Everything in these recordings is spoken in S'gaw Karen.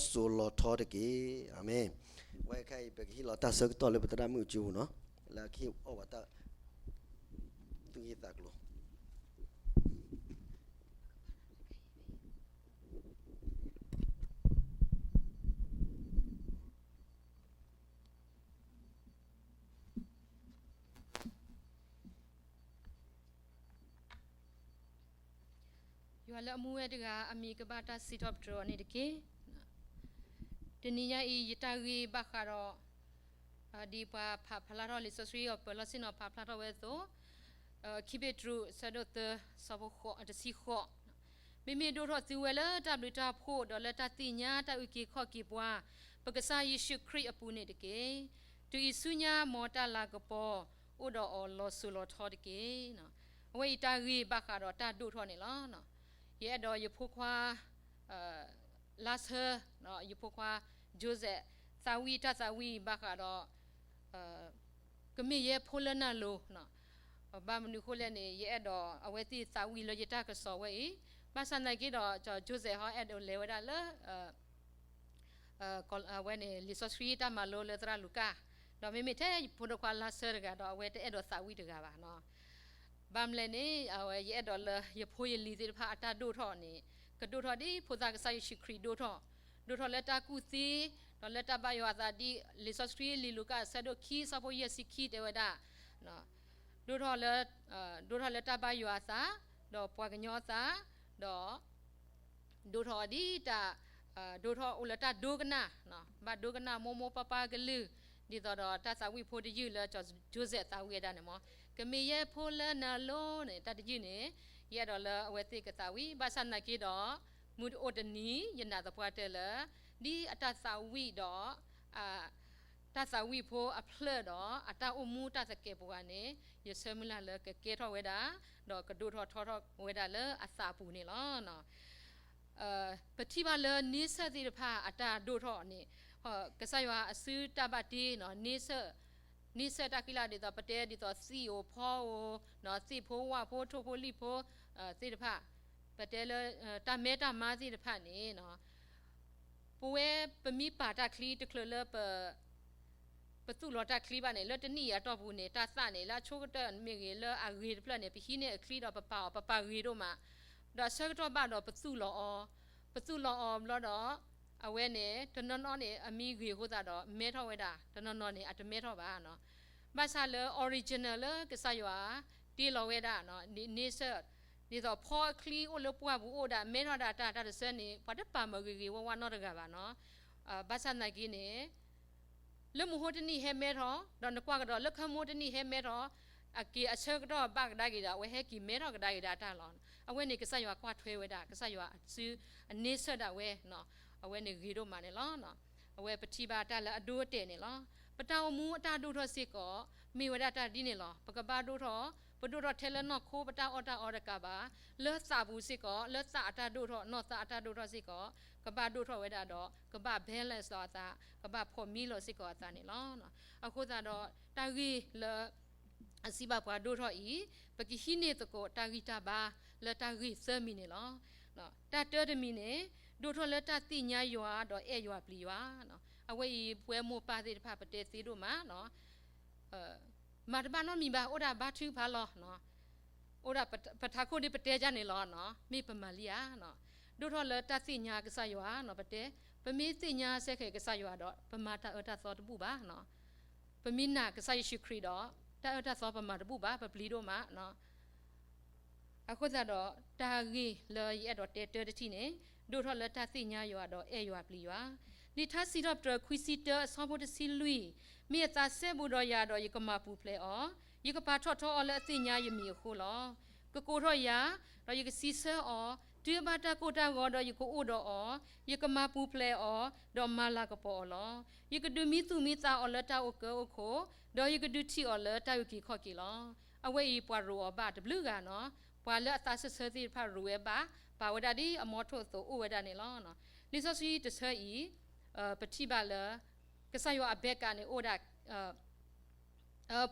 လီၤစိၤလီၤထီတက့ၢ်. အၤမ့ၣ်. ဝဲခဲအံၤ ပကဟ့ၣ်လီၤတၢ်ဆၢကတီၢ်လၢပသရၣ်မုၣ်အစုပူၤနီၤ, လၢအကဟ့ၣ်အီၣ်ပှၤတၢ်သူၣ်ဂ့ၢ်သးကျိၤ. ယွၤလၢအမူဝဲတဂၤ အမံၤကဘၣ်တၢ်စံးထီၣ်ပတြၢၤအီၤန့ၣ်တက့ၢ်. တနံၤညါအံၤ ယတၢ်ဂ့ၢ်ဘၣ်ဃးဒီး ဒ်ပှၤဖးဖျါထီၣ်လံာ်စီဆှံအီၤ ပၢၤလီၢ်ဆ့ၣ်နီၤဖးဖျါထီၣ်ဝဲအသိး, ခံပ့းတရူး အဆၢဒိၣ်သၢ ဆၢဖိတဆံဃိး, မ့မ့ၢ်ဒိၣ်ထီၣ်သုဝဲလၢတၢ်ဘျုးတၢ်ဖှိၣ် ဒီးလၢတၢ်သ့ၣ်ညါတၢ်အုၣ်က့ၤခီၣ်က့ၤပှၤ ပကစၢ်ယ့ၣ်ၡူးခရံာ်အပူၤန့ၣ်တက့ၢ်. တုၤအံၤဆူညါ မ်တၢ်လၤကပီၤ အိၣ်ဒီးအီၤလီၤစိၤလီၤထီတက့ၢ်. အဝဲအံၤတၢ်ဂ့ၢ်ဘၣ်ဃးဒီးတၢ်ဒိၣ်ထီၣ်န့ၣ်လီၤ. ယအဲၣ်ဒိးယဖိခွါ လါဆၢ, ယဖိခွါ Joseph သးဝံၣ်တၢ်သးဝံၣ်ဘၣ်ဃးဒီး ကမ့ၢ်ယဲဖိလၢနၤလိၤ, ဘၣ်မနုၤအဃိလဲၣ်န့ၣ် ယအဲၣ်ဒိးအဝဲသ့ၣ်သးဝံၣ်လၢယတၢ်ကစီၣ်ဝဲအံၤ, ဘၣ်ဆၣ်သနာ်က့ဒီး Joseph ဟီအဲၣ်ဒိးလဲၤဝဲဒၣ်လၢ အဝဲန့ၣ် လံာ်စီဆှံတၢ်မၤလိလၢသရၣ်လူၤကၣ်, ဒီးမ့မ့ၢ်ထဲယဖိဒိၣ်ခွါလါဆၢတဂၤဒီး အဝဲတအဲၣ်ဒိးသးဝံၣ်တဂၤဘၣ်နီၤ. ဘၣ်မနုၤလဲၣ်န့ၣ် အဝဲယအဲၣ်ဒိးလၢယဖိယလံၤသ့ၣ်တဖၣ်အတၢ်ဒိၣ်ထီၣ်န့ၣ် ကဒိၣ်ထီၣ်ဒ်ဖိသၣ်ကစၢ်ယ့ၣ်ၡူးခရံာ်ဒိၣ်ထီၣ်, ဒိၣ်ထီၣ်လၢတၢ်ကူၣ်သ့, ဒီးလၢတၢ်ဘၣ်ယွၤအသးဒ် လံာ်စီဆှံလံာ်လူၤကၣ်အဆၢဒိၣ်ခံ ဆၢဖိယဲၢ်ဆံခံတဲဝဲဒၣ်, ဒိၣ်ထီၣ်လၢ, ဒိၣ်ထီၣ်လၢတၢ်ဘၣ်ယွၤအသး, ဒီးပှၤကညီအသး, ဒီး ဒိၣ်ထီၣ်ဒ်တၢ်, ဒိၣ်ထီၣ်အိၣ်လၢတၢ်ဒိကနၣ်, ဘၣ်ဒိကနၣ်မိၢ်မိၢ်ပၢ်ပၢ်ကလုၢ်, ဒ်သိးဒီးတၢ်သးဝံၣ်ဖိတယုၢ်လၢ Joseph သးဝံၣ်ဝဲဒၣ်န့ၣ်မ့ၢ်, ကမ့ၢ်ယဲဖိလၢနၤလိၤန့ၣ် တၢ်တယုၢ်န့ၣ် ယအဲၣ်ဒိးလၢအဝဲသ့ၣ်ကသးဝံၣ်, ဘၣ်ဆၣ်သနာ်က့ဒီး မုၢ်တအိၣ်တနံၤ ယနာ်သပှၢ်တၢၢ်လၢ ဒ်အတၢ်သးဝံၣ်ဒီး တၢ်သးဝံၣ်ဖိအဖျၢၣ်ဒီး အတၢ်အိၣ်မူတၢ်သကဲးပဝးန့ၣ် ယဆၢမုၢ်လၢ်လၢကကဲထီၣ်ဝဲဒၣ်, ဒီးကဒိၣ်ထီၣ်ထီထီၣ်ဝဲဒၣ်လၢအသးအပူၤန့ၣ်လီၤ. ပထံၣ်ဘၣ်လၢန့ဆၢၣ်သ့ၣ်တဖၣ်အတၢ်ဒိၣ်ထီၣ်န့ၣ်, ကစၢ်ယွၤအစုတၢ်ဘၣ်တ့န့ဆၢၣ်, န့ဆၢၣ်တၢ်ဃံလၤဒ်သိး ပတဲဒ်သိးသ့ၣ်ဧိၤဖီဧိၤ, သ့ၣ်ဖိဝၣ်ဖိထိၣ်ဖိလံၣ်ဖိသ့ၣ်တဖၣ်, ပတဲလၢတၢ်မဲတၢ်မါသ့ၣ်တဖၣ်န့ၣ် ပဝဲပမ့ၢ်ပာ်တၢ်ချံတချုးလၢပ, ပသူၣ်လီၤတၢ်ချံဘၣ်န့ၣ် လၢတနံၣ်အံၤအတီၢ်ပူၤန့ၣ် တၢ်သၣ်န့ၣ် လၢအဆိကတၢၢ်မ့ၢ်ဂ့ၤ လၢအဂ့ၤတဖျၢၣ်န့ၣ် ပဟံးန့ၢ်အချံဒီးပပာ်အီၤ ပပာ်ဂ့ၤဒိၣ်မး, ဒီးအဆၢကတီၢ်ဘၣ်ဒီးပသူၣ်လီၤအီၤ, ပသူၣ်လီၤအီၤဘျီဒီး အဝဲန့ၣ် တနီၤနီၤန့ၣ် အမ့ၢ်ဂ့ၤအဃိသတးဒီး မဲထီၣ်ဝဲဒၣ်, တနီၤနီၤန့ၣ် အတမဲထီၣ်ဘၣ်နီၤ. ဘၣ်ဆၣ်လၢ original လၢကစၢ်ယွၤတ့လီၤဝဲဒၣ်န့ဆၢၣ်, ဒ်သိးဖီအချံအိၣ်လၢပှၢ်ပူၤအိၣ်ဒၣ် မဲထီၣ်ဒၣ်တၢ် တၢ်တဆၢန့ၣ် ပှၤတပာ်မၤဂ့ၤဂ့ၤဝါဝါနီတဂၤဘၣ်နီၤ. ဘၣ်ဆၣ်သနာ်က့န့ၣ် လၢမဟိတနံၣ်ဟဲမဲထီၣ်, ဒီးနကွၢ်ကဒီးလၢခၢမူတနံၣ်ဟဲမဲထီၣ်, အက့ၤအဆၢကတီၢ်ဘၣ်ကဒါက့ၤဒီး အဝဲဟဲက့ၤမဲထီၣ်ကဒါက့ၤဒၣ်တၢ်လီၤ. အဝဲန့ၣ်ကစၢ်ယွၤကွၢ်ထွဲဝဲဒၣ်, ကစၢ်ယွၤအစုအန့ဆၢၣ်ဒၣ်ဝဲ, အဝဲန့ၣ်ဂ့ၤဒိၣ်မးန့ၣ်လီၤ. အဝဲပထံၣ်ဘၣ်တၢ်လၢအဒိအတဲာ်န့ၣ်လီၤ. ပတၢ်အိၣ်မူအတၢ်ဒိၣ်ထီၣ်စ့ၢ်ကီး မ့ၢ်ဝဲဒၣ်တၢ်ဒ်န့ၣ်လီၤ. ပကဘၣ်ဒိၣ်ထီၣ်, ပဒိၣ်ထီၣ်ထဲလၢနီၢ်ခိပတၢ်အီၣ်တၢ်အီတကးဘၣ်, လၢသးပူၤစ့ၢ်ကီး, လၢသးအတၢ်ဒိၣ်ထီၣ်, နီၢ်သးအတၢ်ဒိၣ်ထီၣ်စ့ၢ်ကီး, ကဘၣ်ဒိၣ်ထီၣ်ဝဲဒၣ်ဒီး ကဘၣ် balance လီၤအသး, ကဘၣ်ဖီၣ်မံလီၤစ့ၢ်ကီးအသးန့ၣ်လီၤ. အဃိသတးဒီး တၢ်ဂ့ၢ်လၢ အစံးဘၣ်ပှၤဒိၣ်ထီၣ်အံၤ, ပကဟံးန့ၢ်သကိးတၢ်ဂံၢ်တၢ်ဘါလၢတၢ်ဂ့ၢ်သၢမံၤန့ၣ်လီၤ. တၢ်တၢတမံၤန့ၣ်, ဒိၣ်ထီၣ်လၢတၢ်သ့ၣ်ညါယွၤဒီးအဲၣ်ယွၤပျံၤယွၤ. အဝဲအံၤပဝဲမိၢ်ပၢ်သ့ၣ်တဖၣ်ပတဲသ့ဒိၣ်မး, မၤတဘၣ်နီတမံၤဘၣ်, အိၣ်ဒၣ်ဘါထုကဖၣ်လီၤ. အိၣ်ဒၣ်ပထးခိၣ်ဒ်ပတဲဒ်န့ၣ်လီၤ, မ့ၢ်ပမၤလံဧါ. ဒိၣ်ထီၣ်လၢတၢ်သ့ၣ်ညါကစၢ်ယွၤ, ပတဲ, ပမ့ၢ်သ့ၣ်ညါစ့ၢ်ကီးကစၢ်ယွၤဒီး ပမၤတၢ်အၢတၢ်သီတဘူၣ်ဘၣ်. ပမ့ၢ်နာ်ကစၢ်ယ့ၣ်ၡူးခရံာ်ဒီး တၢ်အၢတၢ်သီပမၤတဘူၣ်ဘၣ်, ပပျံၤဒိၣ်မး. အဃိသတးဒီး တၢ်ဂ့ၢ်လၢယအဲၣ်ဒိးတဲတၢတထံၣ်န့ၣ်, ဒိၣ်ထီၣ်လၢတၢ်သ့ၣ်ညါယွၤဒီးအဲၣ်ယွၤပျံၤယွၤ. လံာ်ထါစံးထီၣ်ပတြၢၤခွံဆံတၢအဆၢဖိတဆံလွံၢ်, မ့ၢ်အသးစဲဘူးဒီးယၤဒီးယကမၤပူၤဖျဲးအီၤ, ယကပာ်ထီၣ်ထီအီၤလၢအသ့ၣ်ညါယမံၤအဃိလီၤ. ကကိးထီၣ်ယၤ, ဒီးယကစံးဆၢအီၤ, တုၤအဘၣ်တၢ်ကိၢ်တၢ်ဂီၤဒီးယကအိၣ်ဒီးအီၤ, ယကမၤပူၤဖျဲးအီၤ, ဒီးမၤလၤကပီၤအီၤလီၤ. ယကဒုးမံသူၣ်မံသးအီၤလၢတၢ်အိၣ်ကၢအိၣ်ခိၣ်, ဒီးယကဒုးထံၣ်အီၤလၢတၢ်အုၣ်က့ၤခီၣ်က့ၤလီၤ. အဝဲအံၤပှၤရိၤအီၤဘၣ်တဘျုးဂၤနီၤ, ပှၤလၢအသးစၢၢ်ဆၢသ့ၣ်တဖၣ်ရိၤဝဲဘၣ်, ပာ်ဝဲဒၣ်ဒ်အမီထိၣ်အသိးအိၣ်ဝဲဒၣ်န့ၣ်လီၤ. လံာ်စီဆှံတဆၢအံၤ, ပထံၣ်ဘၣ်လၢ ကစၢ်ယွၤအဘဲကးန့ၣ်အိၣ်ဝဲဒၣ်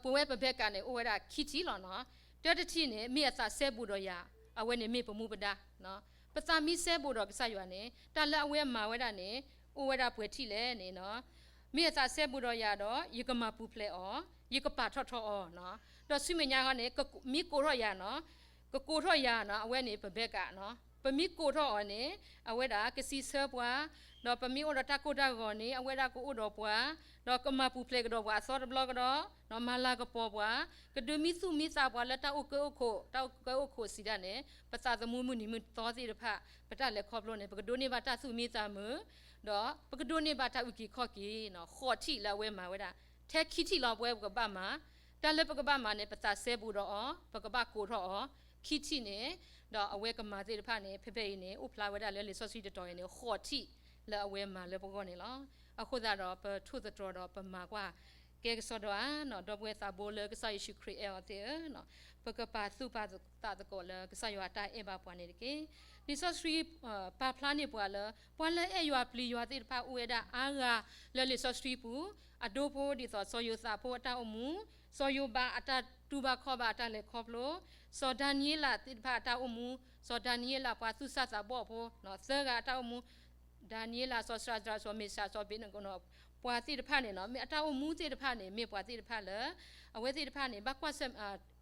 ပဝဲပဘဲကးန့ၣ် အိၣ်ဝဲဒၣ်ခံထံၣ်လီၤနီၤ. တၢတထံၣ်န့ၣ် မ့ၢ်အသးစဲဘူးဒီးယၤ, အဝဲန့ၣ်မ့ၢ်ပမူပဒါ. ပသးမ့ၢ်စဲဘူးဒီးကစၢ်ယွၤန့ၣ် တၢ်လၢအဝဲမၤဝဲဒၣ်န့ၣ် အိၣ်ဝဲဒၣ်ပှဲၤထံၣ်လဲၣ်န့ၣ်နီၤ, မ့ၢ်အသးစဲဘူးဒီးယၤဒီး ယကမၤပူၤဖျဲးအီၤ, ယကပာ်ထီၣ်ထီအီၤနီၤ. ဒီးဆူမဲာ်ညါဃီန့ၣ် မ့ၢ်ကိးထီၣ်ယၤနီၤ, ကကိးထီၣ်ယၤနီၤ, အဝဲန့ၣ်ပဘဲကးနီၤ. ပမ့ၢ်ကိးထီၣ်အီၤန့ၣ် အဝဲဒၣ်ကစံးဆၢပှၤ, ဒီးပမ့ၢ်အိၣ်ဒီးတၢ်ကိၢ်တၢ်ဂီၤန့ၣ် အဝဲဒၣ်ကအိၣ်ဒီးပှၤ, ဒီးကမၤပူၤဖျဲးကဒီးပှၤအသီတဘျီကဒီး, မၤလၤကပီၤပှၤ, ကဒုးမံသူၣ်မံသးပှၤလၢတၢ်အိၣ်ကၢအိၣ်ခိး, တၢ်အိၣ်ကၢအိၣ်ခိးစံးဒၣ်န့ၣ် ပသးသမူမုၢ်နံၤမုၢ်သီသ့ၣ်တဖၣ် ပတၢ်လဲၤခီဖျိန့ၣ် ပကဒိးန့ၢ်ဘၣ်တၢ်သူၣ်မံသးမုာ်, ဒီးပကဒိးန့ၢ်ဘၣ်တၢ်အုၣ်က့ၤခီၣ်က့ၤနီၤ. ဃိးထံၣ်လၢအဝဲမၤဝဲဒၣ်, ထဲခံထံၣ်လီၤပဝဲပကဘၣ်မၤ, တၢ်လၢပကဘၣ်မၤန့ၣ် ပသးစဲဘူးဒီးအီၤ, ပကဘၣ်ကိးထီၣ်အီၤ, ခံထံၣ်န့ၣ်, ဒီးအဝဲကမၤသ့ၣ်တဖၣ်န့ၣ် ဖဲဖဲအံၤန့ၣ် အိၣ်ဖျါဝဲဒၣ်လၢလံာ်စီဆှံတတီၤအံၤန့ၣ် ဃိးထံၣ်လၢအဝဲမၤလၢပဂီၢ်န့ၣ်လီၤ. အဃိသတးဒီး ပထိၣ်သတြီၤဒီးပမၤကွၢ် ကဲကစီဒီဧါနီၤ, ဒီပုၢ်ဝဲၢ်သးဘိလၢကစၢ်ယ့ၣ်ၡူးခရံာ်အဲၣ်အီၤသ့ၣ်ဧၢ, ပကပာ်သူၣ်ပာ်သးသကိးလၢကစၢ်ယွၤအတၢ်အဲၣ်ဘၣ်ပှၤန့ၣ်တက့ၢ်. လံာ်စီဆှံ ပာ်ဖျါန့ၢ်ပှၤလၢ ပှၤလၢအဲၣ်ယွၤပျံၤယွၤသ့ၣ်တဖၣ်အိၣ်ဝဲဒၣ်အါဂၤလၢလံာ်စီဆှံပူၤ, အဒိဖိဒ်သိးစီၤယိၤသးဖိအတၢ်အိၣ်မူ, စီၤယိၤဘးအတၢ်တူၢ်ဘၣ်ခီၣ်ဘၣ်အတၢ်လဲၤခီဖျိ, စီၤဒၤနံးယ့လးသ့ၣ်တဖၣ်အတၢ်အိၣ်မူ, စီၤဒၤနံးယ့လးပှၤသူၣ်စၢ်သးဘီၣ်ဖိ သၢဂၤအတၢ်အိၣ်မူ, ဒၤနံးယ့လး စီၤစှၤဒြး စီၤမ့ၡး စီၤဘ့းနကိၤနီၤ, ပှၤသ့ၣ်တဖၣ်န့ၣ်နီၤ မ့ၢ်အတၢ်အိၣ်မူသ့ၣ်တဖၣ်န့ၣ် မ့ၢ်ပှၤသ့ၣ်တဖၣ်လၢ အဝဲသ့ၣ်တဖၣ်န့ၣ် ဘၣ်ကွၢ်ဆၢၣ်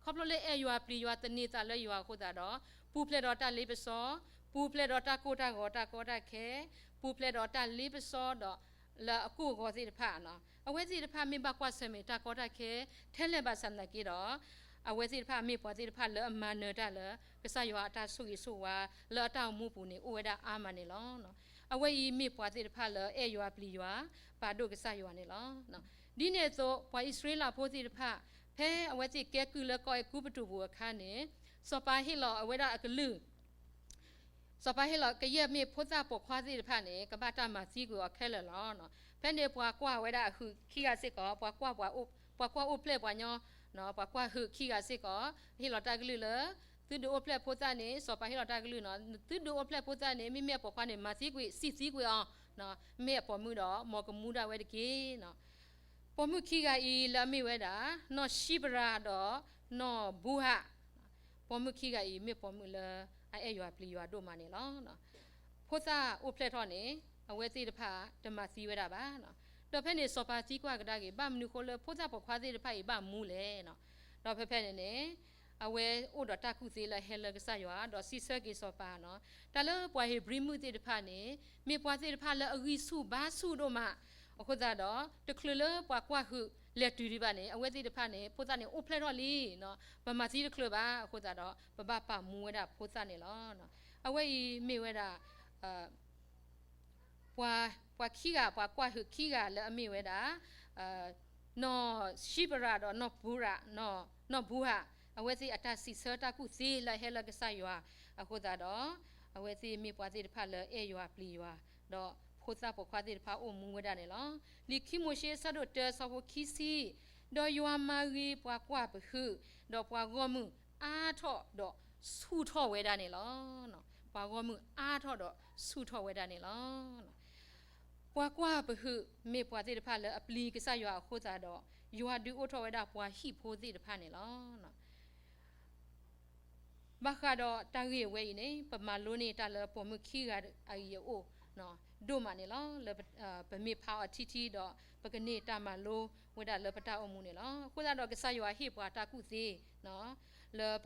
ခီဖျိလၢအဲၣ်ယွၤပျံၤယွၤသန့ၤသးလၢယွၤအဃိသတးဒီး ပူၤဖျဲးဒီးတၢ်လ့ပစီ, ပူၤဖျဲးဒီးတၢ်ကိၢ်တၢ်ဂီၤတၢ်ကီတၢ်ခဲ, ပူၤဖျဲးဒီးတၢ်လ့ပစီဒီး လၢအကိၢ်အဂီၤသ့ၣ်တဖၣ်နီၤ, အဝဲသ့ၣ်တဖၣ်မ့ၢ်ဘၣ်ကွၢ်ဆၢၣ်မဲာ်တၢ်ကီတၢ်ခဲ ထဲလဲၣ်ဘၣ်ဆၣ်သနာ်က့ဒီး အဝဲသ့ၣ်တဖၣ်မ့ၢ်ပှၤသ့ၣ်တဖၣ်လၢအမၤနၢၤတၢ်လၢ ကစၢ်ယွၤအတၢ်ဆိၣ်ဂ့ၤဆိၣ်ဝါလၢအတၢ်အိၣ်မူပူၤန့ၣ် အိၣ်ဝဲဒၣ်အါမးန့ၣ်လီၤ. အဝဲအံၤမ့ၢ်ပှၤသ့ၣ်တဖၣ်လၢအဲၣ်ယွၤပျံၤယွၤ ပာ်ဒိၣ်ကစၢ်ယွၤန့ၣ်လီၤ. ဒ်န့ၣ်အသိး ပှၤအံၣ်စရ့လးဖိသ့ၣ်တဖၣ် ဖဲအဝဲသ့ၣ်ကဲကုၢ်လၢကီၢ်အဲၤကူပတူးပူၤအခါန့ၣ် စီၤပၤဟ့ၣ်လီၤအဝဲဒၣ်အကလုၢ် စီၤပၤဟ့ၣ်လီၤကယဲၢ်မ့ၢ်ဖိသၣ်ပိာ်ခွါသ့ၣ်တဖၣ်န့ၣ် ကဘၣ်တၢ်မၤသံကွံာ်အီၤခဲလၢာ်လီၤ. ဖဲန့ၣ်ပှၤကွၢ်ဝဲဒၣ်အဟုးခံဂၤစ့ၢ်ကီး ပှၤကွၢ်အိၣ်ဖျဲၣ်ပှၤညီ, ပှၤကွၢ်ဟုးခံဂၤစ့ၢ်ကီး ဟ့ၣ်လီၤတၢ်ကလုၢ်လၢ သုဒုးအိၣ်ဖျဲၣ်ဖိသၣ်န့ၣ် စီၤပၤဟ့ၣ်လီၤတၢ်ကလုၢ်နီၤ သုဒုးအိၣ်ဖျဲၣ်ဖိသၣ်န့ၣ် မ့မ့ၢ်အပိာ်ခွါန့ၣ် မၤသံကွံာ် စံၣ်သံကွံာ်အီၤ, မ့ၢ်အပိာ်မုၣ်ဒီး မ်ကမူဒၣ်ဝဲတက့ၢ်နီၤ. ပိာ်မုၣ်ခံဂၤအံၤလၢအမ့ၢ်ဝဲဒၣ် နီၢ်ၡံပရၤဒီး နီၢ်ဘူဟၣ် ပိာ်မုၣ်ခံဂၤအံၤ မ့ၢ်ပိာ်မုၣ်လၢအအဲၣ်ယွၤပျံၤယွၤဒိၣ်မးန့ၣ်လီၤ. ဖိသၣ်အိၣ်ဖျဲၣ်ထီၣ်န့ၣ် အဝဲသ့ၣ်တဖၣ်တမၤသံဝဲဒၣ်ဘၣ်နီၤ. ဒီးဖဲန့ၣ်စီၤပၤသံကွၢ်ကဒါက့ၤ ဘၣ်မနုၤဃိလၢဖိသၣ်ပိာ်ခွါသ့ၣ်တဖၣ်အံၤဘၣ်မူလဲၣ်နီၤ. ဒီးဖဲဖဲန့ၣ်န့ၣ် အဝဲအိၣ်ဒီးတၢ်ကူၣ်သ့လၢအဟဲလၢကစၢ်ယွၤ ဒီးစံးဆၢက့ၤစီၤပၤနီၤ တၢ်လၢပှၤဧ့ၤဘြံၤမုၣ်သ့ၣ်တဖၣ်န့ၣ် မ့ၢ်ပှၤသ့ၣ်တဖၣ်လၢအဂံၢ်ဆူၣ်ဘါဆူၣ်ဒိၣ်မး အဃိသတးဒီး တချုးလၢပှၤကွၢ်ဟုးလဲၤတုၤဒံးဘၣ်န့ၣ် အဝဲသ့ၣ်တဖၣ်န့ၣ် ဖိသၣ်န့ၣ်အိၣ်ဖျဲၣ်ထီၣ်လံနီၤ ပမၤသံတချုးဘၣ် အဃိသတးဒီး ပဘၣ်ပာ်မူဝဲဒၣ်ဖိသၣ်န့ၣ်လီၤ. အဝဲအံၤမ့ၢ်ဝဲဒၣ် ပှၤ ပှၤခံဂၤ ပှၤကွၢ်ဟုးခံဂၤလၢအမ့ၢ်ဝဲဒၣ် နီၢ်ၡံပရၤဒီးနီၢ်ပူရၤ နီၢ် နီၢ်ဘူဟၣ် အဝဲသ့ၣ်အတၢ်စံးဆၢတၢ်ကူၣ်သ့လၢအဟဲလၢကစၢ်ယွၤ အဃိသတးဒီး အဝဲသ့ၣ်မ့ၢ်ပှၤသ့ၣ်တဖၣ်လၢအဲၣ်ယွၤပျံၤယွၤ ဒီးဖိသၣ်ပိာ်ခွါသ့ၣ်တဖၣ်အိၣ်မူဝဲဒၣ်န့ၣ်လီၤ. လံာ်ခံမိၤၡ့အဆၢဒိၣ်တၢအဆၢဖိခံဆံ ဒီးယွၤမၤဂ့ၤပှၤကွၢ်ပဟုး ဒီးပှၤဂီၢ်မုၢ်အါထီၣ်ဒီးဆူၣ်ထီၣ်ဝဲဒၣ်န့ၣ်လီၤ. ပှၤဂီၢ်မုၢ်အါထီၣ်ဒီးဆူၣ်ထီၣ်ဝဲဒၣ်န့ၣ်လီၤ. ပှၤကွၢ်ပဟုးမ့ၢ်ပှၤသ့ၣ်တဖၣ်လၢအပျံၤကစၢ်ယွၤအဃိသတးဒီး ယွၤဒုးအိၣ်ထီၣ်ဝဲဒၣ်ပှၤဟံၣ်ဖိသ့ၣ်တဖၣ်န့ၣ်လီၤ. ဘၣ်ဃးဒီးတၢ်ဂ့ၢ်ဝဲအံၤန့ၣ် ပမၤလိန့ၢ်တၢ်လၢပိာ်မုၣ်ခံဂၤအံၤအအိၣ် ဒိၣ်မးန့ၣ်လီၤ. လၢပမ့ၢ်ဖးအီၤထံထံဒီး ပကန့ၢ်တၢ်မၤလိဝဲဒၣ်လၢပတၢ်အိၣ်မူန့ၣ်လီၤ. အဃိသတးဒီးကစၢ်ယွၤဟ့ၣ်ပှၤတၢ်ကူၣ်သ့ လၢ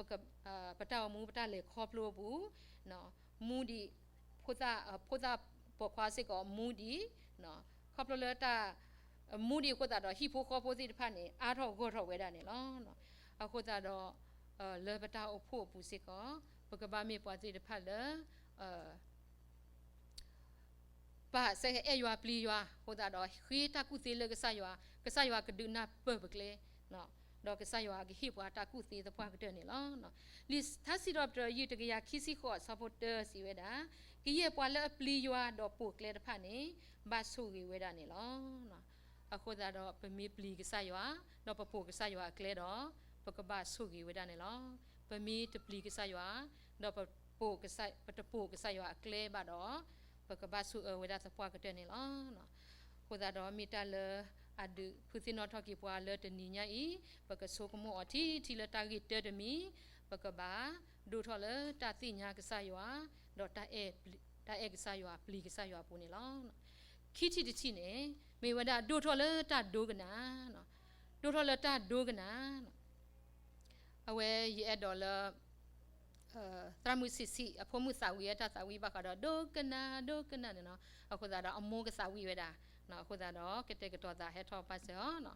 ပတၢ်အိၣ်မူပတၢ်လဲၤခီဖျိအပူၤ မူဒံး ဖိသၣ် ဖိသၣ်ပိာ်ခွါစ့ၢ်ကီးမူဒံး ခီဖျိလၢတၢ် မူဒံးအဃိသတးဒီး ဟံၣ်ဖိဃီဖိသ့ၣ်တဖၣ်န့ၣ် အါထီၣ်ဂီၢ်ထီၣ်ဝဲဒၣ်န့ၣ်လီၤ. အဃိသတးဒီး လၢပတၢ်အိၣ်ဖှိၣ်အပူၤစ့ၢ်ကီး ပကဘၣ်မ့ၢ်ပှၤသ့ၣ်တဖၣ်လၢ ပာ်စဲအဲၣ်ယွၤပျံၤယွၤအဃိသတးဒီး ဃ့တၢ်ကူၣ်သ့လၢကစၢ်ယွၤ, ကစၢ်ယွၤကဒုးနၢ်ပၢၢ်ပကျဲ, ဒီးကစၢ်ယွၤကဟ့ၣ်ပှၤတၢ်ကူၣ်သ့သပှၢ်ကတၢၢ်န့ၣ်လီၤ. လံာ်ထါစံးထီၣ်ပတြၢၤ ယုၢ်တကယၤခံဆံဃိး အဆၢဖိတၢ စံးဝဲဒၣ်, ကယဲၢ်ပှၤလၢအပျံၤယွၤဒီးပိာ်ကျဲတဖၣ်န့ၣ် ဘၣ်ဆိၣ်ဂ့ၤဝဲဒၣ်န့ၣ်လီၤ. အဃိသတးဒီး ပမ့ၢ်ပျံၤကစၢ်ယွၤ ဒီးပပိာ်ကစၢ်ယွၤအကျဲဒီး ပကဘၣ်ဆိၣ်ဂ့ၤဝဲဒၣ်န့ၣ်လီၤ. ပမ့ၢ်တပျံၤကစၢ်ယွၤ ဒီးပပိာ်ကစၢ်, ပတပိာ်ကစၢ်ယွၤအကျဲဘၣ်ဒီး ပကဘၣ်ဆိၣ်အၢဝဲဒၣ်သပှၢ်ကတၢၢ်န့ၣ်လီၤ. အဃိသတးဒီး မ့ၢ်တၢ်လၢအဒုးဖုသ့ၣ်နီၣ်ထီၣ်က့ၤပှၤလၢတနံၤညါအံၤ, ပကဆိကမိၣ်အီၤထံထံလၢတၢ်ဂ့ၢ်တၢတမံၤ, ပကဘၣ်ဒိၣ်ထီၣ်လၢတၢ်သ့ၣ်ညါကစၢ်ယွၤ, ဒီးတၢ်အဲၣ်ကစၢ်ယွၤ ပျံၤကစၢ်ယွၤအပူၤန့ၣ်လီၤ. ခံထံၣ်တထံၣ်န့ၣ် မ့ၢ်ဝဲဒၣ်ဒိၣ်ထီၣ်လၢတၢ်ဒိကနၣ်, ဒိၣ်ထီၣ်လၢတၢ်ဒိကနၣ်. အဝဲယအဲၣ်ဒိးလၢ သရၣ်မုၣ်ဆံးဆံး အဖိမုၣ်သးဝံၣ်ဝဲတၢ်သးဝံၣ်ဘၣ်ဃးဒီး ဒိကနၣ် ဒိကနၣ်န့ၣ်နီၤ. အဃိသတးဒီးအမိၢ်ကသးဝံၣ်ဝဲဒၣ်, အဃိသတးဒီးကတဲာ်ကတီၤသးဟဲထီၣ်ပာ်စၢၤအီၤ.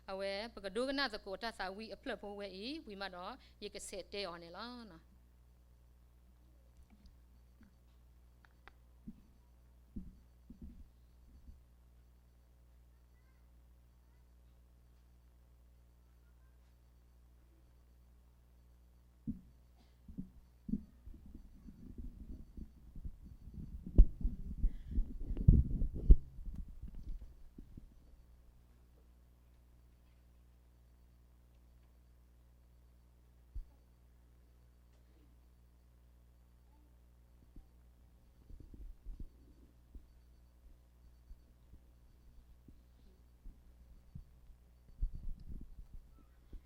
အဝဲပကဒိကနၣ်သကိးတၢ်သးဝံၣ်အဖျၢၣ်ဖိဝဲအံၤ ဝံၤမးဒီး ယကဆဲးတဲအီၤန့ၣ်လီၤ.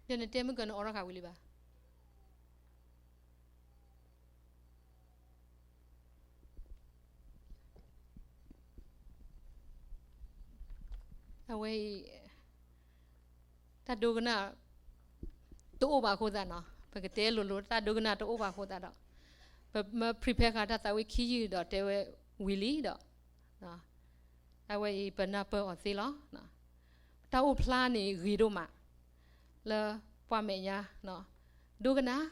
ဒီးနတဲမုၢ်ကၢနအိးထီၣ်ဃာ်ဝံၤလံဘၣ်. အဝဲအံၤ တၢ်ဒိကနၣ် တအိၣ်ဘၣ်အဃိသတးနီၤ, ပကတဲလိၤလိၤ တၢ်ဒိကနၣ်တအိၣ်ဘၣ်အဃိသတးဒီး ပမ့ၢ် prepare ဃာ်တၢ်သးဝံၣ်ခံယုၢ်ဒီးတဲဝဲဝံၤလံဒီး အဝဲအံၤပနၢ်ပၢၢ်အီၤသ့လီၤ. တၢ်အိၣ်ဖျါန့ၣ်ဂ့ၤဒိၣ်မး လၢပှၤမဲာ်ညါ ဒိကနၣ်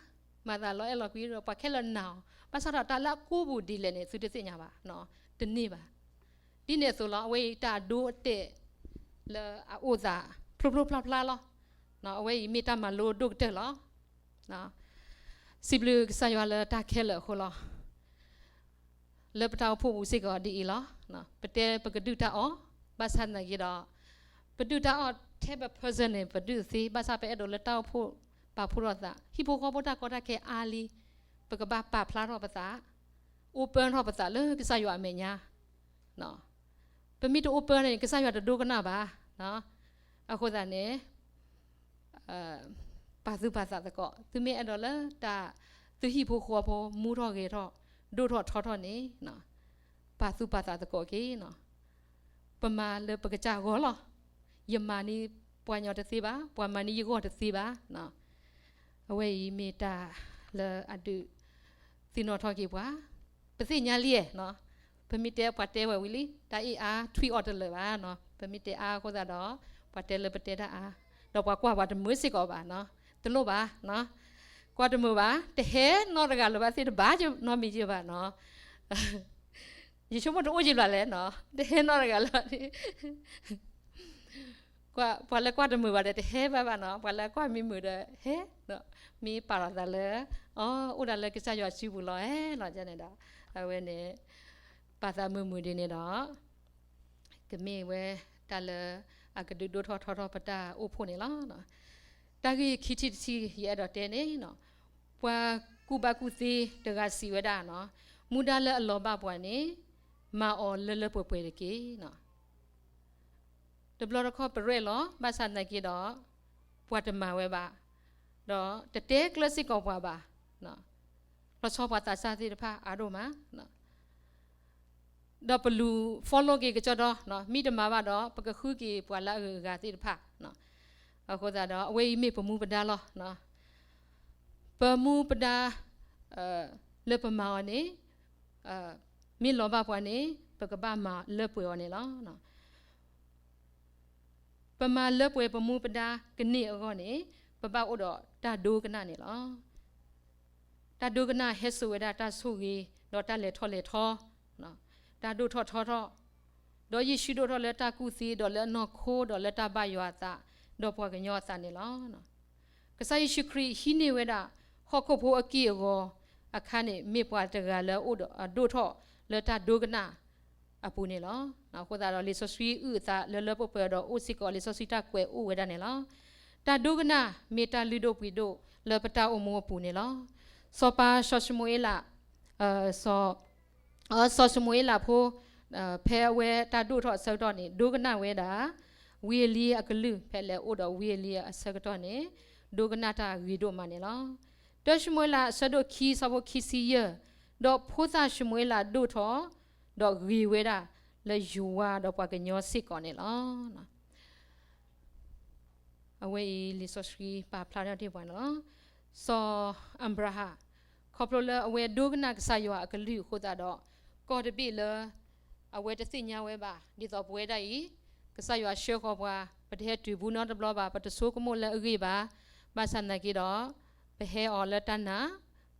မၤသးလီၤအဲၣ်လီၤကွံဒီး ပှၤခဲလၢာ်နာ်အီၤ, ဘၣ်ဆၣ်ဒီးတၢ်လၢအကိးပူၤဒ်လဲၣ်န့ၣ် သုတသ့ၣ်ညါဘၣ်, တန့ၢ်ဘၣ်. ဒ်န့ၣ်အသိးလီၤ အဝဲအံၤတၢ်အဒိအတဲာ်လၢအအိၣ်သး ဖျိဖျိဖျါဖျါလီၤ. အဝဲအံၤမ့ၢ်တၢ်မၤလိဒိၣ်ကတၢၢ်လီၤ. စံးဘျုးကစၢ်ယွၤလၢတၢ်ခဲလၢာ်အဃိလီၤ. လၢပတၢ်အိၣ်ဖှိၣ်ပူၤစ့ၢ်ကီးဒ်အံၤလီၤ. ပတဲပကဒုၣ်တၢ်အီၣ်, ဘၣ်ဆၣ်သနာ်က့ဒီး ပဒုၣ်တၢ်အီၣ်ထဲပ person န့ၣ် ပဒုၣ်သ့, ဘၣ်ဆၣ်ပအဲၣ်ဒိးလၢတၢ်အိၣ်ဖှိၣ်ပာ်ဖှိၣ်ထီၣ်သး ဟံၣ်ဖိဃီဖိတၢ်ကီတၢ်ခဲအါလံ, ပကဘၣ်ပာ်ဖျါထီၣ်ပသး, open ထီၣ်ပသးလၢကစၢ်ယွၤအမဲာ်ညါ. ပမ့ၢ်တ open န့ၣ် ကစၢ်ယွၤတဒိကနၣ်ဘၣ်. အဃိသတးန့ၣ် ပာ်သူၣ်ပာ်သးသကိး, သုမ့ၢ်အဲၣ်ဒိးလၢတၢ် သုဟံၣ်ဖိဃီဖိမူထီၣ်ဂဲၤထီၣ် ဒိၣ်ထီၣ်ထီထီၣ်န့ၣ် ပာ်သူၣ်ပာ်သးသကိးက့ၤ. ပမၤလၢပကစၢ်ဂီၢ်လီၤ. ယမၤန့ၢ်ပှၤညီတသ့ဘၣ်, ပှၤမၤန့ၢ်ယဂီၢ်တသ့ဘၣ်. အဝဲအံၤမ့ၢ်တၢ်လၢအဒုးသ့ၣ်နီၣ်ထီၣ်က့ၤပှၤ, ပသ့ၣ်ညါလံဧါ. ပမ့ၢ်တဲပှၤတဲဝဲဝံၤလံ, တၢ်အ့ၣ်အါထွံၣ်အီၣ်တလၢာ်ဘၣ်. ပမ့ၢ်တဲအါအဃိသတးဒီး ပှၤတဲလၢပတဲတၢ်အါ, ဒီးပှၤကွၢ်ပှၤတမုာ်စ့ၢ်ကီးဘၣ်, တလိၣ်ဘၣ်, ကွၢ်တမုာ်ဘၣ်, တဟဲနီတဂၤလၢၤဘၣ်သ့ၣ်တဘၣ်နီတမံၤဘၣ်နီၤ. ယဆိကမိၣ်တအိၣ်ယံၤဘၣ်လဲၣ်နီၤ, တဟဲနီတဂၤလၢၤဘၣ်. ပှၤလၢကွၢ်တမုာ်ဘၣ်ဒီး တဟဲဘၣ်ဘၣ်နီၤ, ပှၤလၢကွၢ်မ့ၢ်မုာ်ဒီးဟဲ, မ့ၢ်ပာ်လီၤသးလၢ အီ အိၣ်ဒၣ်လၢကစၢ်ယွၤစုပူၤလီၤဧါနီၤ. န့ၣ်ဒီး အဝဲန့ၣ် ပာ်သးမုာ်မုာ်ဒ်န့ၣ်ဒီး ကမ့ၢ်ဝဲတၢ်လၢအကဒုးဒိၣ်ထီၣ်ထီထီၣ်ပတၢ်အိၣ်ဖှိၣ်န့ၣ်လီၤ. တၢ်ဂ့ၢ်ခံထံၣ်တထံၣ် ယအဲၣ်ဒိးတဲန့ၣ် ပှၤကူၣ်ဘၣ်ကူၣ်သ့တဂၤစံးဝဲဒၣ်နီၤ, မူဒါလၢအလီၤဘၣ်ပှၤန့ၣ် မၤအီၤလၢလၢပှဲၤပှဲၤတက့ၢ်နီၤ. တဘျီတခီၣ်ပရဲၣ်လီၤ, ဘၣ်ဆၣ်သနာ်က့ဒီး ပှၤတမၤဝဲဘၣ်, ဒီးတတဲကျၢၤစ့ၢ်ကီးပှၤဘၣ်, လီၤဆီပှၤသးစၢ်သ့ၣ်တဖၣ်အါဒိၣ်မး ဒီးပလူၤ follow က့ၤကစီဒီ, မ့ၢ်တမၤဘၣ်ဒီး ပကဃုက့ၤပှၤလၢအဂုၤအဂၤသ့ၣ်တဖၣ်. အဃိသတးဒီး အဝဲအံၤမ့ၢ်ပမူပဒါလီၤ. ပမူပဒါ လၢပမၤအီၤန့ၣ် မ့ၢ်လီၤဘၣ်ပှၤန့ၣ် ပကဘၣ်မၤလၢပှဲၤအီၤန့ၣ်လီၤ. ပမၤလၢပှဲၤပမူပဒါကန့ၢ်အဂီၢ်န့ၣ် ပဘၣ်အိၣ်ဒီးတၢ်ဒိကနၣ်န့ၣ်လီၤ. တၢ်ဒိကနၣ်ဟဲစိာ်ဝဲဒၣ်တၢ်ဆိၣ်ဂ့ၤ ဒီးတၢ်လဲၤထီၣ်လဲၤထီ, တၢ်ဒိၣ်ထီၣ်ထီထီၣ်, ဒီးယ့ၣ်ၡူးဒိၣ်ထီၣ်လၢတၢ်ကူၣ်သ့ ဒီးလၢအနီၢ်ခိ ဒီးလၢတၢ်ဘၣ်ယွၤအသး ဒီးပှၤကညီအသးန့ၣ်လီၤ. ကစၢ်ယ့ၣ်ၡူးခရံာ်ဟံးန့ၢ်ဝဲဒၣ် ဟီၣ်ခိၣ်ဖိအက့ၢ်အဂီၤအခါန့ၣ် မ့ၢ်ပှၤတဂၤလၢအအိၣ်ဒီးအဒိၣ်ထီၣ်လၢတၢ်ဒိကနၣ်အပူၤန့ၣ်လီၤ. အဃိသတးဒီး လံာ်စီဆှံအုၣ်အသးလၢလၢပှဲၤပှဲၤဒီးအိၣ်စ့ၢ်ကီး လံာ်စီဆှံတၢ်ကွဲးအိၣ်ဝဲဒၣ်န့ၣ်လီၤ. တၢ်ဒိကနၣ်မ့ၢ်တၢ်လုၢ်ဒိၣ်ပှ့ၤဒိၣ်လၢပတၢ်အိၣ်မူအပူၤန့ၣ်လီၤ. စီၤပၤစီၤၡမူၤအ့လး စီၤ စီၤၡမူၤအ့လးဖိ ဖဲအဝဲတၢ်ဒိၣ်ထီၣ်အဆၢကတီၢ်န့ၣ် ဒိကနၣ်ဝဲဒၣ် ဝံအ့လံအကလုၢ်, ဖဲလဲၤအိၣ်ဒီးဝံအ့လံအဆၢကတီၢ်န့ၣ် ဒိကနၣ်တၢ်ဂ့ၤဒိၣ်မးန့ၣ်လီၤ. တၢၡမူၤအ့လးအဆၢဒိၣ်ခံ ဆၢဖိခံဆံယဲၢ်, ဒီးဖိသၣ်ၡမူၤအ့လးဒိၣ်ထီၣ်, ဒီးဂ့ၤဝဲဒၣ် လၢယွၤဒီးပှၤကညီစ့ၢ်ကီးန့ၣ်လီၤ. အဝဲအံၤလံာ်စီဆှံပာ်ဖျါထီၣ်တ့ၢ်ပှၤန့ၣ်လီၤ. စီၤအၤဘြၤဟၣ်, ခီဖျိလၢအဝဲဒိကနၣ်ကစၢ်ယွၤအကလုၢ်အဃိသတးဒီး, ကီၢ်တဘ့ၣ်လၢ အဝဲတသ့ၣ်ညါဝဲဘၣ်, ဒ်သိးပဝဲဒၣ်အံၤ, ကစၢ်ယွၤဆှၢဃီၤပှၤ, ပတဟဲတုၤဘူးနီတဘျီဘၣ်, ပတဆိကမိၣ်လၢအဂ့ၢ်ဘၣ်, ဘၣ်ဆၣ်သနာ်က့ဒီး, ပဟဲအီၤလၢတၢ်နာ်,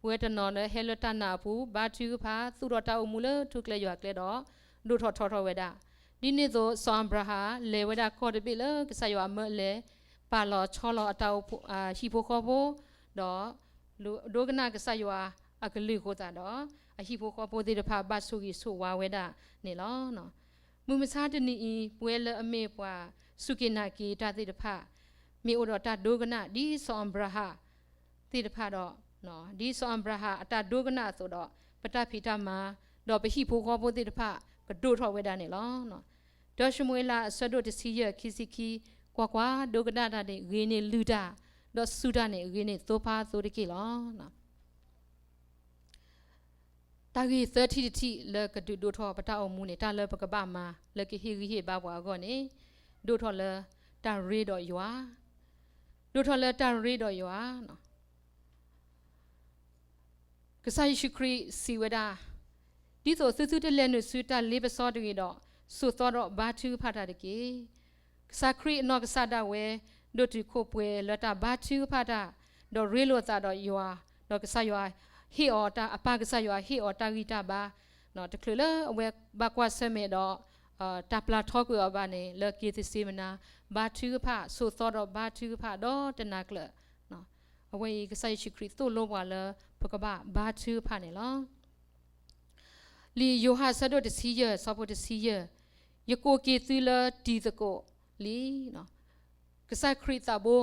ပဝဲတနီၤလၢဟဲလၢတၢ်နာ်အပူၤ, ဘါထုကဖၣ်, သူၣ်ထီၣ်တၢ်အိၣ်မူလၢထူကျဲယွၤကျဲဒီး, ဒိၣ်ထီၣ်ထီထီၣ်ဝဲဒၣ်. ဒ်န့ၣ်အသိး စီၤအၤဘြၤဟၣ်လဲၤဝဲဒၣ်ကီၢ်တဘ့ၣ်လၢကစၢ်ယွၤအမၢအလဲၤ, ပာ်လီၤဆီလီၤအတၢ်အိၣ်ဖှိၣ်, ဟံၣ်ဖိဃီဖိ, ဒီး ဒိကနၣ်ကစၢ်ယွၤအကလုၢ်အဃိသတးဒီး, အဟံၣ်ဖိဃီဖိသ့ၣ်တဖၣ်ဘၣ်ဆိၣ်ဂ့ၤဆိၣ်ဝါဝဲဒၣ်န့ၣ်လီၤ. မုၢ်မဆါတနံၤအံၤ ပဝဲလၢအမ့ၢ်ပှၤစူၢ်က့ၤနာ်က့ၤတၢ်သ့ၣ်တဖၣ်, မ့ၢ်အိၣ်ဒီးတၢ်ဒိကနၣ်ဒ်စီၤအၤဘြၤဟၣ်သ့ၣ်တဖၣ်ဒီး, ဒ်စီၤအၤဘြၤဟၣ်အတၢ်ဒိကနၣ်အသိးဒီး, ပတၢ်ဖံးတၢ်မၤ, ဒီးပဟံၣ်ဖိဃီဖိသ့ၣ်တဖၣ် ကဒိၣ်ထီၣ်ဝဲဒၣ်န့ၣ်လီၤ. တၢၡမူၤအ့လးအဆၢဒိၣ်တဆံယဲၢ် ခံဆံခံ, ကွၢ်ကွၢ်, ဒိကနၣ်တၢ်န့ၣ်ဂ့ၤန့ၢ်လုၢ်တၢ်, ဒီးစူၢ်တၢ်န့ၣ်ဂ့ၤန့ၢ်သိဖါအသိတက့ၢ်လီၤ. တၢ်ဂ့ၢ်သၢထံၣ်တထံၣ်လၢကဒုးဒိၣ်ထီၣ်ပတၢ်အိၣ်မူန့ၣ် တၢ်လၢပကဘၣ်မၤလၢကဟ့ၣ်ဂံၢ်ဟ့ၣ်ဘါပှၤအဂီၢ်န့ၣ်, ဒိၣ်ထီၣ်လၢတၢ်ရ့ဒီးယွၤ, ဒိၣ်ထီၣ်လၢတၢ်ရ့ဒီးယွၤ ကစၢ်ယ့ၣ်ၡူးခရံာ်စံးဝဲဒၣ်, ဒ်သိးသုသုတလဲၤနုာ်ဆူတၢ်လ့ပစီတဂ့ၤဒီး, ဆိးသီဒီးဘါထုကဖၣ်တၢ်တက့ၢ်. ကစၢ်ခရံာ်အနီၢ်ကစၢ်ဒၣ်ဝဲ ဒိၣ်တုာ်ခိၣ်ပှဲၤလၢတၢ်ဘါထုကဖၣ်တၢ်, ဒီးရ့လိာ်သးဒီးယွၤ, ဒီးကစၢ်ယွၤဟ့ၣ်အီၤတၢ်, အပၢ်ကစၢ်ယွၤဟ့ၣ်အီၤတၢ်ဂံၢ်တၢ်ဘါ, တချုးလၢအဝဲဘၣ်ကွၢ်ဆၢၣ်မဲာ်ဒီး တၢ်ပျၢ်ထီကွံာ်အီၤဘၣ်န့ၣ် လၢက့ၤသစ့မနၤ, ဘါထုကဖၣ်, ဆိးသီဒီးဘါထုကဖၣ်ဒီးတနၤကျၢၤ. အဝဲအံၤကစၢ်ယ့ၣ်ၡူးခရံာ်သိၣ်လိပှၤလၢပကဘၣ်ဘါထုကဖၣ်န့ၣ်လီၤ. လံာ်ယိၤဟၣ်ဆၢဒိၣ်တဆံယဲၢ်ဆၢဖိတဆံယဲၢ်, ယကိးက့ၤသုလၢတံၤသကိးလံ. ကစၢ်ခရံာ်သးဘိ,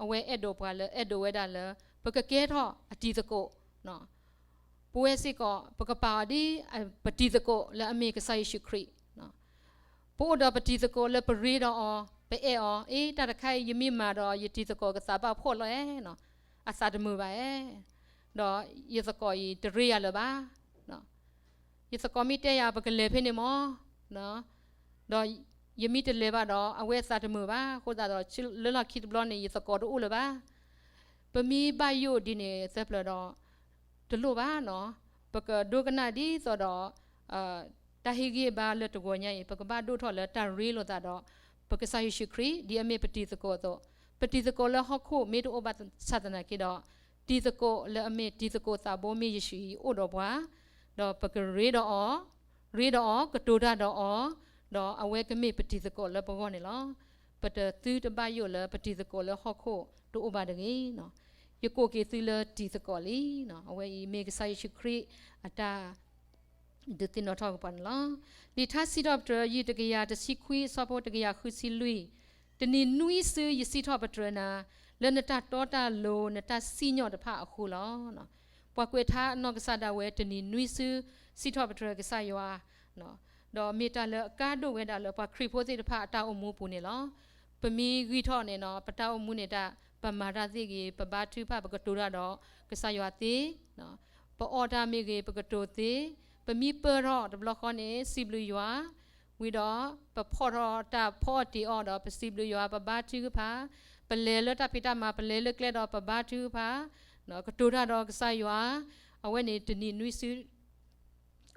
အဝဲအဲၣ်ဒိးပှၤလၢ, အဲၣ်ဒိးဝဲဒၣ်လၢ ပကကဲထီၣ်အတံၤသကိး. ပဝဲစ့ၢ်ကီး ပကပာ်အီၤဒ်ပတံၤသကိးလၢအမ့ၢ်ကစၢ်ယ့ၣ်ၡူးခရံာ် ပအိၣ်ဒီးပတံၤသကိးလၢပရ့ဒီးအီၤ, ပအဲၣ်အီၤ, အ့ တၢ်တခါအံၤ ယမ့ၢ်မၤဒီးယတံၤသကိးကသးဘၣ်ဖှီၣ်လီၤဧါ, အသးတမုာ်ဘၣ်ဧါ, ဒီးယသကိးအံၤတရ့ယၤလၢၤဘၣ်. ယသကိးမ့ၢ်တဲယၤ ပကလဲၤဖဲန့ၣ်မး, ဒီးယမ့ၢ်တလဲၤဘၣ်ဒီး အဝဲသးတမုာ်ဘၣ်အဃိသတးဒီး လၢလီၢ်ခံတဘျီန့ၣ် ယသကိးတအိၣ်လၢၤဘၣ်. ပမ့ၢ်ဘၣ်ယိၣ်ဒ်န့ၣ်သၢပျၢၤဒီး တလိၣ်ဘၣ်နီၤ, ပကဒိကနၣ်ဒ်သိးဒီး တၢ်ဟ့ၣ်ဂံၢ်ဟ့ၣ်ဘါလၢတဂီၤညါအံၤ ပကဘၣ်ဒိၣ်ထီၣ်လၢတၢ်ရ့လိာ်သးဒီး ပကစၢ်ယ့ၣ်ၡူးခရံာ် ဒ်အမ့ၢ်ပတံၤသကိးအသိး, ပတံၤသကိးလၢဟီၣ်ခိၣ်မ့ၢ်တအိၣ်ဘၣ်ဆၣ်သနာ်က့ဒီး, တံၤသကိးလၢအမ့ၢ်တံၤသကိးသးဘိမ့ၢ်ယ့ၣ်ၡူးအံၤအိၣ်ဒီးပှၤ, ဒီးပကရ့ဒီးအီၤ, ရ့ဒီးအီၤ, ကတိၤတၢ်ဒီးအီၤ, ဒီးအဝဲကမ့ၢ်ပတံၤသကိးလၢပဂီၢ်န့ၣ်လီၤ. ပတသုတဘၣ်ယိၣ်လၢပတံၤသကိးလၢဟီၣ်ခိၣ်တအိၣ်ဘၣ်တဂ့ၤ. ယကိးက့ၤသုလၢတံၤသကိးလံ. အဝဲအံၤမ့ၢ်ကစၢ်ယ့ၣ်ၡူးခရံာ်အတၢ် ဒုးသ့ၣ်နီၣ်ထီၣ်က့ၤပှၤန့ၣ်လီၤ. လံာ်ထါစံးထီၣ်ပတြၢၤ ယုၢ်တကယၤတဆံခွံ အဆၢဖိတကယၤဃုဆံလွံၢ်, တနံၤနွံစုယစံးထီၣ်ပတြၢၤနၤ, လၢနတၢ်တီတၢ်လိၤ နတၢ်စံၣ်ညီၣ်တဖၣ်အဃိလီၤ. ပှၤကွဲးထါအနီၢ်ကစၢ်ဒၣ်ဝဲ တနံၤနွံစုစံးထီၣ်ပတြၢၤကစၢ်ယွၤ, ဒီးမ့ၢ်တၢ်လၢအကါဒိၣ်ဝဲဒၣ်လၢပှၤခရံာ်ဖိသ့ၣ်တဖၣ်အတၢ်အိၣ်မူပူၤန့ၣ်လီၤ. ပမ့ၢ်ဂံၢ်ထီၣ်န့ၣ်နီၤ ပတၢ်အိၣ်မူန့ၣ်တၢ် ပမၤတၢ်သ့ၣ်ဂ့ၤ, ပဘါထုကဖၣ် ပကတိၤတၢ်ဒီးကစၢ်ယွၤသ့, ပအီၣ်တၢ်မ့ၢ်ဂ့ၤ ပကတိၤသ့, ပမ့ၢ်ပၢၢ်ထီၣ်တဘျီဃီန့ၣ် စံးဘျုးယွၤ, ဝံၤဒီးပဖီၣ်ထီၣ်တၢ်ဖီအီၣ်တ့ၤအီၣ်ဒီး ပစံးဘျုးယွၤ, ပဘါထုကဖၣ်, ပလဲၤလၢတၢ်ဖံးတၢ်မၤ ပလဲၤလၢကျဲဒီးပဘါထုကဖၣ်, ကတိၤတၢ်ဒီးကစၢ်ယွၤ, အဝဲန့ၣ်တနံၤနွံစု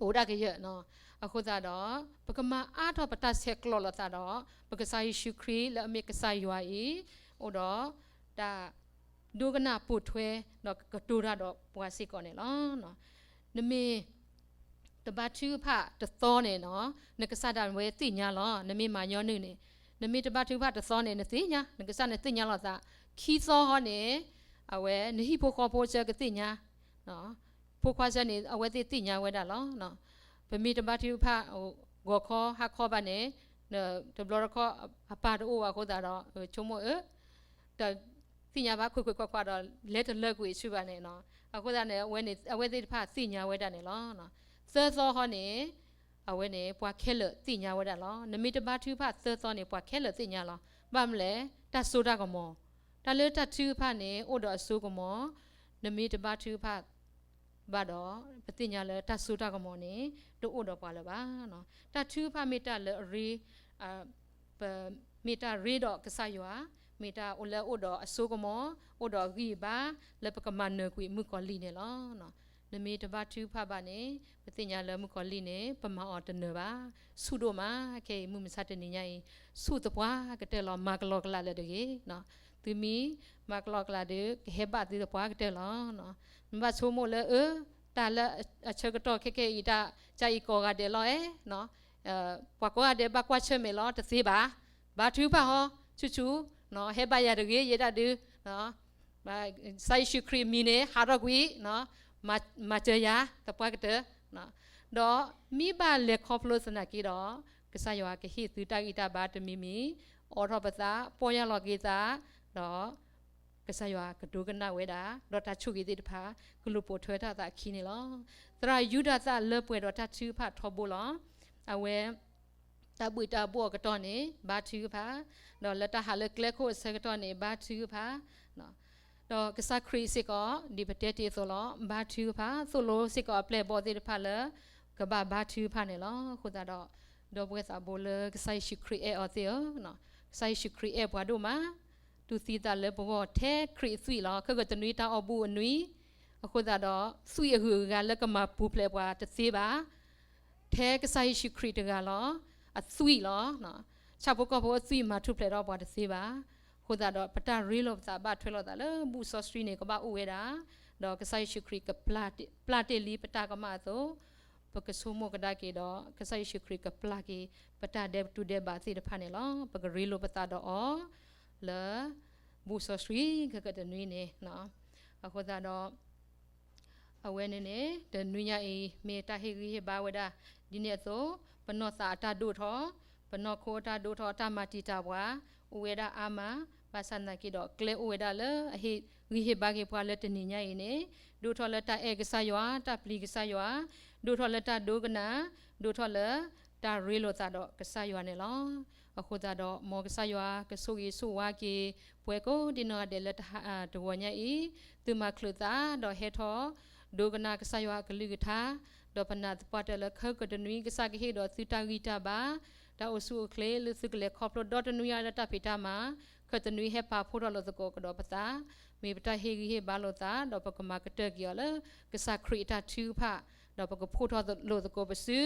အိၣ်ဒၣ်ကယၢၢ်နီၤ. အဃိသတးဒီး ပကမၤအါထီၣ်ပတၢ်ဆဲးကျိးလိာ်သးဒီး ပကစၢ်ယ့ၣ်ၡူးခရံာ်လၢအမ့ၢ်ကစၢ်ယွၤအံၤ, အိၣ်ဒီးတၢ်ဒိကနၣ်ပိာ်ထွဲ ဒီးကတိၤတၢ်ဒီးပှၤစ့ၢ်ကီးန့ၣ်လီၤ. နမ့ၢ်တဘါထုကဖၣ်တသီန့ၣ်နီၤ, နကစၢ်ဒၣ်ဝဲသ့ၣ်ညါလီၤ. နမ့ၢ်မၤညီနုၢ်န့ၣ်, နမ့ၢ်တဘါထုကဖၣ်တသီန့ၣ် နသ့ၣ်ညါ, နကစၢ်န့ၣ်သ့ၣ်ညါလိာ်သး. ခံသီဟီန့ၣ် အဝဲနဟံၣ်ဖိဃီဖိစၢကသ့ၣ်ညါ ဖိခွါစၢန့ၣ် အဝဲသ့ၣ်သ့ၣ်ညါဝဲဒၣ်လီၤ. ပမ့ၢ်တဘါထုကဖၣ် ဂီၤခီဟါခီဘၣ်န့ၣ်, တဘျီတခီၣ်အပၢ်တအိၣ်ဘၣ်အဃိသတးဒီး ဆိကမိၣ်အၢ တသ့ၣ်ညါဘၣ် ခွ့ခွ့ခွးခွးဒီး လဲၤတလၢကွံာ်ဆူဘၣ်န့ၣ်နီၤ. အဃိသတးန့ၣ် အဝဲသ့ၣ်တဖၣ်သ့ၣ်ညါဝဲဒၣ်န့ၣ်လီၤ. သၢသီဟီန့ၣ် အဝဲန့ၣ် ပှၤခဲလၢာ်သ့ၣ်ညါဝဲဒၣ်လီၤ. နမ့ၢ်တဘါထုကဖၣ်သၢသီန့ၣ် ပှၤခဲလၢာ်သ့ၣ်ညါလီၤ. ဘၣ်မနုၤလဲၣ်, တၢ်စိတၢ်ကမီၤ, တၢ်လၢတၢ်ထုကဖၣ်န့ၣ် အိၣ်ဒီးအစိကမီၤ, နမ့ၢ်တဘါထုကဖၣ် ဘၣ်ဒီး ပသ့ၣ်ညါလၢတၢ်စိတၢ်ကမီၤန့ၣ် တအိၣ်ဒီးပှၤလၢၤဘၣ်. တၢ်ထုကဖၣ်မ့ၢ်တၢ်လၢအရ့, ပမ့ၢ်တၢ်ရ့ဒီးကစၢ်ယွၤ, မ့ၢ်တၢ်အိၣ်လၢအိၣ်ဒီးအစိကမီၤ, အိၣ်ဒီးအဂံၢ်အဘါ လၢပကမၤနၢၤကွံာ်မုၣ်ကီၤလံၢ်န့ၣ်လီၤ. နမ့ၢ်တဘါထုကဖၣ်ဘၣ်န့ၣ် ပသ့ၣ်ညါလၢမုၣ်ကီၤလံၢ်န့ၣ် ပမၤအီၤတနၢၤဘၣ်. ဆူၣ်ဒိၣ်မး, ခဲအံၤမုၢ်မဆါတနံၤညါအံၤ ဆူၣ်သပှၢ်ကတၢၢ်လီၤ. မၤကလီကလးလၢၤတဂ့ၤ. သုမ့ၢ်မၤကလီကလးဒီး ကဟဲဘၣ်သုသပှၢ်ကတၢၢ်လီၤ. နဘၣ်ဆိကမိၣ်လၢ အၢ တၢ်လၢအဆၢကတီၢ်ခဲကဲအံၤ တၢ်ကါအံၤကိးဂၤဒဲးလီၤအဲၣ်, ပှၤကိးဂၤဒဲးဘၣ်ကွၢ်ဆၢၣ်မဲာ်လီၤ တသ့ဘၣ်. ဘါထုကဖၣ်ဟီ ဆူၣ်ဆူၣ်, ဟဲဘၣ်ယၤတဂ့ၤ ယဲဒၣ်ဒုး ကစၢ်ယ့ၣ်ၡူးခရံာ်အမံၤန့ၣ် ဟးထီၣ်ကွံာ်, မၤစၢၤယၤသပှၢ်ကတၢၢ်, ဒီးမ့ၢ်ဘၣ်လဲၤခီဖျိသနာ်က့ဒီး ကစၢ်ယွၤကဟ့ၣ်သုတၢ်ဂံၢ်တၢ်ဘါတမံၤမံၤ, အိးထီၣ်ပသး ပီၢ်ယၢ်လီၤက့ၤသး, ဒီးကစၢ်ယွၤကဒိကနၣ်ဝဲဒၣ်, ဒီးတၢ်ဆိၣ်ဂ့ၤသ့ၣ်တဖၣ် ကလူၤပိာ်ထွဲထီၣ်သးအခံန့ၣ်လီၤ. သရၣ်ယူဒၤသၣ်လၢပှဲၤဒီးတၢ်ထုကဖၣ်ထီဘိလီၤ. အဝဲ တၢ်ဘှံးတၢ်ဘှီၣ်အကတီၢ်န့ၣ် ဘါထုကဖၣ်, ဒီးလၢတၢ်ဟးလၢကျဲခိၣ်အဆၢကတီၢ်န့ၣ် ဘါထုကဖၣ်, ဒီးကစၢ်ခရံာ်စ့ၢ်ကီး ဒ်ပတဲတ့ၢ်အသိးလီၤ ဘါထုကဖၣ်, သိၣ်လိစ့ၢ်ကီးအပျဲၢ်အဘီၣ်သ့ၣ်တဖၣ်လၢ ကဘၣ်ဘါထုကဖၣ်န့ၣ်လီၤ. အဃိသတးဒီး ဒီပုၢ်ဝဲၢ်သးဘိလၢကစၢ်ယ့ၣ်ၡူးခရံာ်အဲၣ်အီၤသ့ၣ်ဧၢ, ကစၢ်ယ့ၣ်ၡူးခရံာ်အဲၣ်ပှၤဒိၣ်မး, တူၢ်သံသးလၢပဂီၢ်ထဲခရံာ်အသွံၣ်လီၤ. ခဲကတနွံတၢ်အီၣ်ဘူၣ်အနွံ, အဃိသတးဒီး သွံၣ်အဂုၤအဂၤလၢကမၤပူၤဖျဲးပှၤတသ့ဘၣ် ထဲကစၢ်ယ့ၣ်ၡူးခရံာ်တဂၤလီၤ. အသွံၣ်လီၤ. ဆၣ်ဖိကီၢ်ဖိအသွံၣ်မၤထူၣ်ဖျဲးထီၣ်ပှၤတသ့ဘၣ်. အဃိသတးဒီး ပတၢ်ရ့လိာ်ပသးဘၣ်ထွဲလိာ်သးလၢဘူၣ်စီဆှံန့ၣ် ကဘၣ်အိၣ်ဝဲဒၣ်, ဒီးကစၢ်ယ့ၣ်ၡူးခရံာ်ကပျၢ်တ့ၢ်လံပတၢ်ကမၣ်အသိး, ပကဆိကမိၣ်ကဒါက့ၤဒီး ကစၢ်ယ့ၣ်ၡူးခရံာ်ကပျၢ်က့ၤ ပတၢ်ဒဲးတူၢ်ဒဲးဘးသ့ၣ်တဖၣ်န့ၣ်လီၤ. ပကရ့လိာ်ပသးဒီးအီၤ လၢ ဘူၣ်စီဆှံခဲကတနွံန့ၣ်, အဃိသတးဒီး အဝဲန့ၣ်န့ၣ် တနွံညါအံၤ မ့ၢ်တၢ်ဟ့ၣ်ဂံၢ်ဟ့ၣ်ဘါဝဲဒၣ် ဒ်န့ၣ်အသိး, ပနီၢ်သးအတၢ်ဒိၣ်ထီၣ်, ပနီၢ်ခိအတၢ်ဒိၣ်ထီၣ်, တၢ်မၤတံာ်တာ်ပှၤ အိၣ်ဝဲဒၣ်အါမး, ဘၣ်ဆၣ်သနာ်က့ဒီး ကျဲအိၣ်ဝဲဒၣ်လၢအဟ့ၣ်ဂံၢ်ဟ့ၣ်ဘါက့ၤပှၤလၢတနံၤညါအံၤန့ၣ်, ဒိၣ်ထီၣ်လၢတၢ်အဲၣ်ကစၢ်ယွၤ, တၢ်ပျံၤကစၢ်ယွၤ, ဒိၣ်ထီၣ်လၢတၢ်ဒိကနၣ်, ဒိၣ်ထီၣ်လၢတၢ်ရ့လိာ်သးဒီးကစၢ်ယွၤန့ၣ်လီၤ. အဃိသတးဒီး မ်ကစၢ်ယွၤကဆိၣ်ဂ့ၤဆိၣ်ဝါက့ၤ ပှၤကိးဒံနီၢ်ဂၤဒဲးလၢတဂီၤညါအံၤ, သုမၤချုးသးဒီးဟဲထီၣ် ဒိကနၣ်ကစၢ်ယွၤအကလုၢ်ကထါ, ဒီးပနာ်သပှၢ်တၢၢ်လၢ ခဲကတနွံကစၢ်ကဟ့ၣ်ဒီးသုတၢ်ဂံၢ်တၢ်ဘါ, တၢ်အိၣ်ဆူၣ်အိၣ်ချ့လၢသုကလဲၤခီဖျိဒီတနွံညါလၢတၢ်ဖံးတၢ်မၤ, ခဲကတနွံဟဲပာ်ဖှိၣ်ထီၣ်လိာ်သကိးကဒီးပသး, မ့ၢ်ပတၢ်ဟ့ၣ်ဂံၢ်ဟ့ၣ်ဘါလိာ်သး, ဒီးပကမၤကတၢၢ်က့ၤအီၤလၢ ကစၢ်ခရံာ်အတၢ်ထုကဖၣ်, ဒီးပကဖှိၣ်ထီၣ်လိာ်သကိးပစု,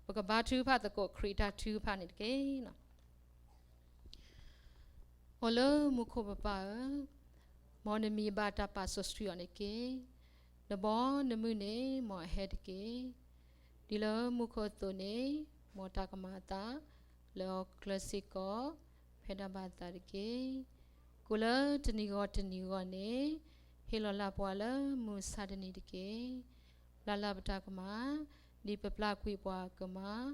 ပကဘါထုကဖၣ်သကိးခရံာ်အတၢ်ထုကဖၣ်န့ၣ်တက့ၢ်. အိၣ်လၢမူခိၣ်ပပၢ်ဧၢ, မ်နမံၤဘၣ်တၢ်ပာ်စီဆှံအီၤန့ၣ်တက့ၢ်. နဘီနမုၢ်န့ၣ် မ်အဟဲတက့ၢ်. ဒ်လၢမူခိၣ်အသိးန့ၣ်, မ်တၢ်ကမၤအသး လၢဟီၣ်ခိၣ်ချၢစ့ၢ်ကီး ဖဲဒၣ်ဘၣ်အသးတက့ၢ်. ကိးလၢတနံၤဂီၢ်တနံၤဂီၢ်န့ၣ်, ဟ့ၣ်လီၤလၢ်ပှၤလၢမုၢ်မဆါတနံၤတက့ၢ်. ပျၢ်လၢ်ပတၢ်ကမၣ်, ဒ်ပပျၢ်ကွံာ်ပှၤကမၣ်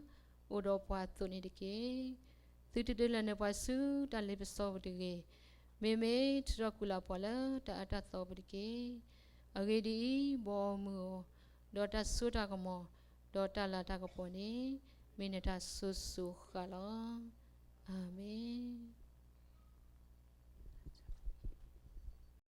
အိၣ်ဒီးပှၤအသိးန့ၣ်တက့ၢ်. သုတဒုးလဲၤနုာ်ပှၤဆူတၢ်လ့ပစီပူၤတဂ့ၤ, မ့မ့ၢ်ထုးထီၣ်ကွံာ်လၢ်ပှၤလၢတၢ်အၢတၢ်သီပူၤတက့ၢ်. အဂ့ၢ်ဒ်အံၤ, ဘီမုၢ်ဧိၤ, ဒီးတၢ်စိတၢ်ကမီၤ, ဒီးတၢ်လၤတၢ်ကပီၤန့ၣ်, မ့ၢ်နတၢ်စိၤစိၤဃၣ်ဃၣ်လီၤ. အၤမ့ၣ်.